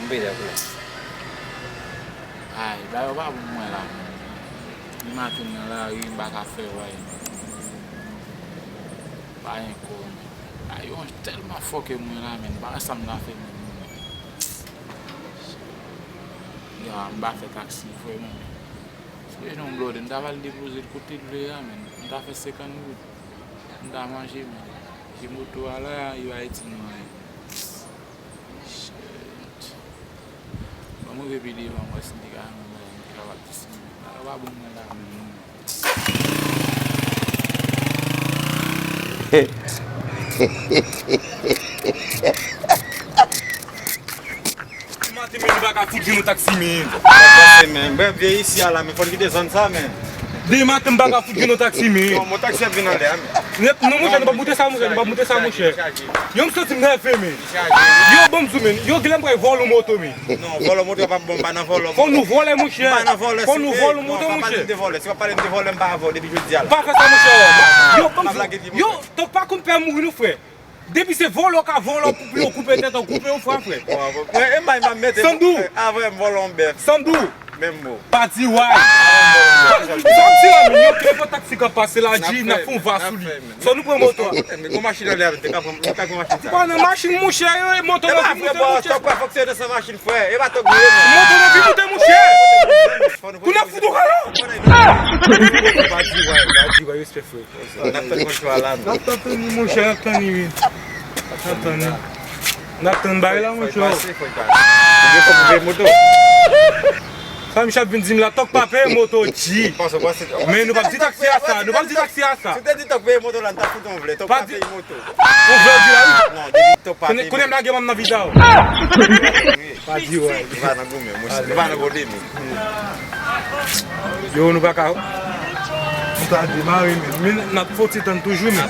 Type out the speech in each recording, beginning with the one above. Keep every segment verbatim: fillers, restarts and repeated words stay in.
Pede koulè. Ay, bagay yo pa bon mwen la, menm. Li maten nan lari, m pa ka fè wè. Pa gen kò, menm. Ay, yo tèlman fòke mwen la, menm. Pa sa m ta fè, menm. Ya, m pa fè taksi, vrèman. Si te yon blòdè, m ta va al depoze l kote l vle a, menm. M ta fè senkant goud. M ta manje, menm. Epi moto a la, yo Ayiti nou anyen. Shit. Ban m rive pi devan, m wè si m te ka jwenn bagay, m te ka bat ti simen. Bagay pa bon mwen la menm non. Maten menm nou pa ka fout jwenn yon taksi menm. Pase menm. Brèf, vye isi a la, men fò n kite zòn sa menm. Demen maten m pa ka fout jwenn yon taksi menm. Yon mot taksi ap vin anlè a menm. Nèt non monchè, nou p ap moute sa monchè, nou p ap moute sa monchè. Yo m santi m nève menm. Yo, ban m di w, menm. Yo, genlè m pral vòlè yon moto, menm. Non, vòlè yon moto pa bon, m pa nan vòlè. Fò nou vòlè, monchè. M pa nan vòlè. Fò nou vòlè yon moto, monchè. Non, pa pale m de vòlè. Si w ap pale m de vòlè, m pa avè w depi jodi a la. Pa fè sa, monchè. Yo, ban m di w. Yo, tank pa konn pè mouri, non, frè. Depi se vòlè w ka vòlè, w koupe, w koupe tèt, w koupe yon fwa, frè. Bon, bon. Mwen, e may m ap mete. Sandou. Avè m vòlè yon bèf. Sandou. Menm mo. Pa di way. Sa m di la, men yo, ke fò taksi k ap pase la, di, n ap fè yon va sou li. Sa nou pran moto a? Gon machin anlè a, te ka pran, te ka pran machin sa. Pa nan machin, monchè, yo, e moto nan vin moute, monchè. Tòk pa fonksyone san machin, frè. E pa tòk nou ye, non. Moto nan vin moute, monchè. Kounye a fout ou kalon. Pa di way, pa di way, respè, frè. N ap tann kontra la, non. N ap tann li, monchè, n ap tann li, wi. N ap tann li. N ap tann bagay la, monchè. Fò l pase, fò l pase. Ou gen kòb pou peye moto? Sa misye ap vin di m la, tòk pa peye moto, G. Men nou p ap di taksi a sa, nou p ap di taksi a sa. Si w te di tòk peye moto la, n t ap fout on vle. Tòk pa peye moto. On vle w di la, wi. Non, depi tòk pa peye moto. Kounye a m lage manm nan viza w. Pa di, wi. Li pa nan goumen, monchè. Li pa nan gode, men. Yo, nou pa ka. Nou ta demare, men. Men n ap fè yon ti tann toujou, men.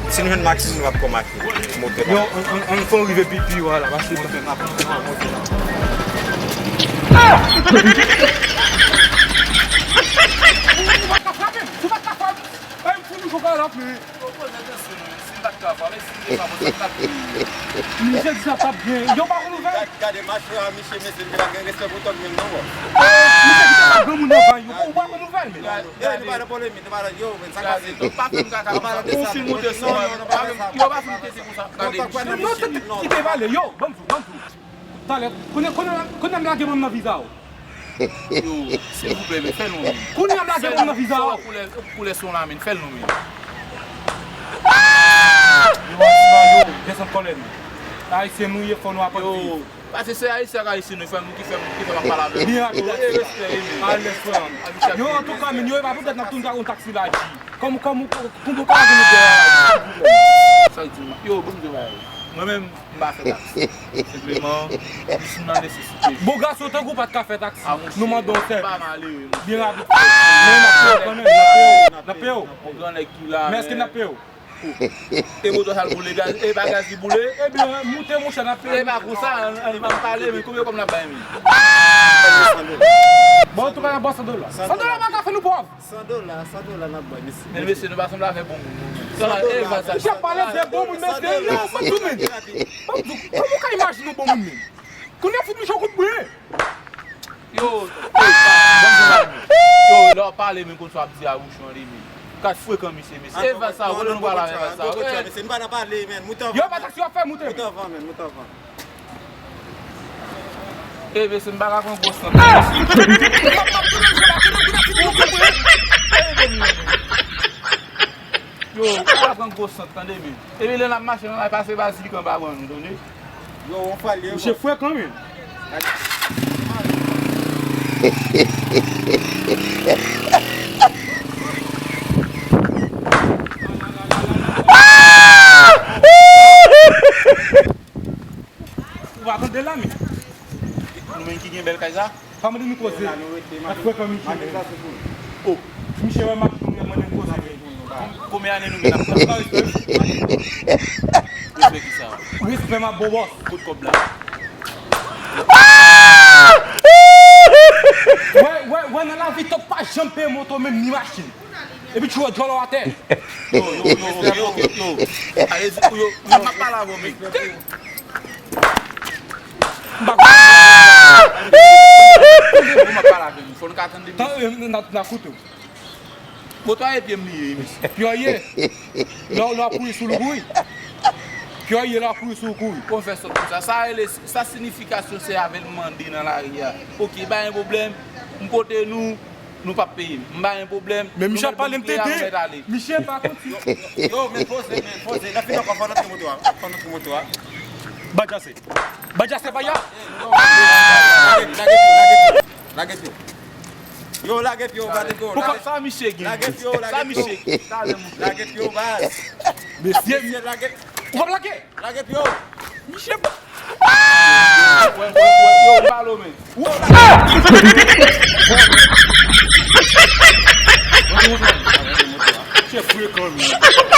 Si nou jwenn Maxis, nou p ap kòmake. Yo, ann, ann, ann fè yon rive pi, pi, vwala, pase tan. Ou pa ka frape m, ou pa ka frape m. Ay, m fout nou jou galop, men. Yo, poze kesyon, non, si m pa t ka fwa, men si m te fwa, bon, sa t ap gen. Misye di sa t ap gen. Yo pa konn ouvè. Gad, gade machwè a misye, mesye, li pa gen respè pou tòg menm non, bò. Misye ki te pa granmoun anvan, yo, ou pa konn ouvè l, men. E, nou pa nan polemik, nou pa nan, yo, men sa k pase? Tòg pa fè m kaka konsa. Ou fin moute sou mwen, yo pa fin tete konsa. Gade misye. Non, tete, kite pale, yo, ban m di w, ban m di w. Talè, kounye, kounye, kounye a m lage manm nan viza w. Yo, silvouplè, men fè non, men. Kounye a m lage moun nan viza. Fè non, men. Koulè, koulè son la, men. Fè non, men. Yo, Ayisyen, yo, desann kòlè nou. Ayisyen nou ye, fò nou aprann viv. Yo, paske se Ayisyen ak Ayisyen nou, fè nou ki fè, ki fè m ap pale avè w. Byen rapid. Yo, e respè, e men. Alèz, frè m. Yo, antouka, men, yo, e pa poutèt n ap toujou ak yon taksi la, G. Kòm, kòm, kòm, kòm ou ka gen nou dèyè. Sa k di m? Yo, bon, m di w bagay. Mwen menm, m pa fè taksi. Senpleman, jis m nan nesesite. Bon, gason tankou w pa t ka fè taksi. Nou mande w sèvis. M pa malere, monchè. Byen rapid. Men n ap peye w kanmenm, n ap peye w, n ap peye w. Yon grannèg ki la, men. Men èske n ap peye w? E moto sa l boule gaz, e pa gaz li boule? Ebyen, moute, monchè, n ap peye w. E pa konsa, ann, ann, ann pale, men konbyen kòb n ap bay, men? Bon, antouka, n ap ba w san dola. San dola pa ka fè nou pòv. San dola, san dola n ap bay, mesye. Men mesye, nou pa sanble avèk bon moun, non, men. San dola, e, sa, misye ap pale de bon moun, mesye, yo, ban m di w, men. Ban m di w, kòman w ka imajine yon bon moun, men? Kounye a fout misye yon kout bren. Yo, e, pa, ban m di w, yo, lè w ap pale, men konn sa w ap di a bouch ou an, li, men. Kat frekan, mesye, mesye. E, fè sa, ou konnen nou pale avèk sa. Mesye, nou pa nan pale, men. Moute anvan. Yo, pa taksi w ap fè, moute. Moute anvan, men, moute anvan. E, mesye, m pa ka pran gwo sant. Yo, m pa ka pran gwo sant, tande, men. Epi lè n ap mache, n al pase Bazilik anba bran nou, tande. Yo, on fwa l ye. Misye frekan, men. Ou pa tande la, men. Nou menm ki gen bèl kay sa? Pa mande nou koze. N ap frekan misye, men. O. Misye wè machin, li mande n koze, men. Konbyen ane nou gen n ap travay? Respè ki sa? Respè m ap ba w, bòs. Kot kòb la? Wè, wè, wè, nan lavi, tòg pa janm peye moto, menm ni machin. Epi tchou djòl ou atè. Yo, yo, yo, ok, ok, yo. Ale di pou yo, yo, m ap pale avè w, men. M pa konn. Ou m ap pale avè m, fò nou ka tande misye. Tan, eh, n a, n a koute w. Moto a e pye m li ye, mesye. Pye w ye. Lè w, lè w ap kouri sou l, ou kouri. Pye w ye, lè w ap kouri sou l, ou kouri. Konn fè sòt konsa. Sa rele, sa siyifikasyon se avè l m mande nan lari a. Oke, pa gen pwoblèm. M pote nou, nou p ap peye m. M pa gen pwoblèm. Men misye ap pale m tete. Misye pa konn si. Yo, men poze, men poze. Lè fini ankò, fò n antre moto a. Fò n antre moto a. Badjase. Badjase, baya. Lage pye, lage pye, lage pye. Lage pye. Yo, lage pye, yo, baz, yo. Poukwa lage, sa misye gen? Lage pye, yo, lage pye. Sa misye gen? Lage pye, yo, baz. Mesye, mesye, lage. Ou p ap lage? Lage pye, yo. Misye. Wè, wè, wè, yo, balo, men. Yo, lage. Misye frekan, men.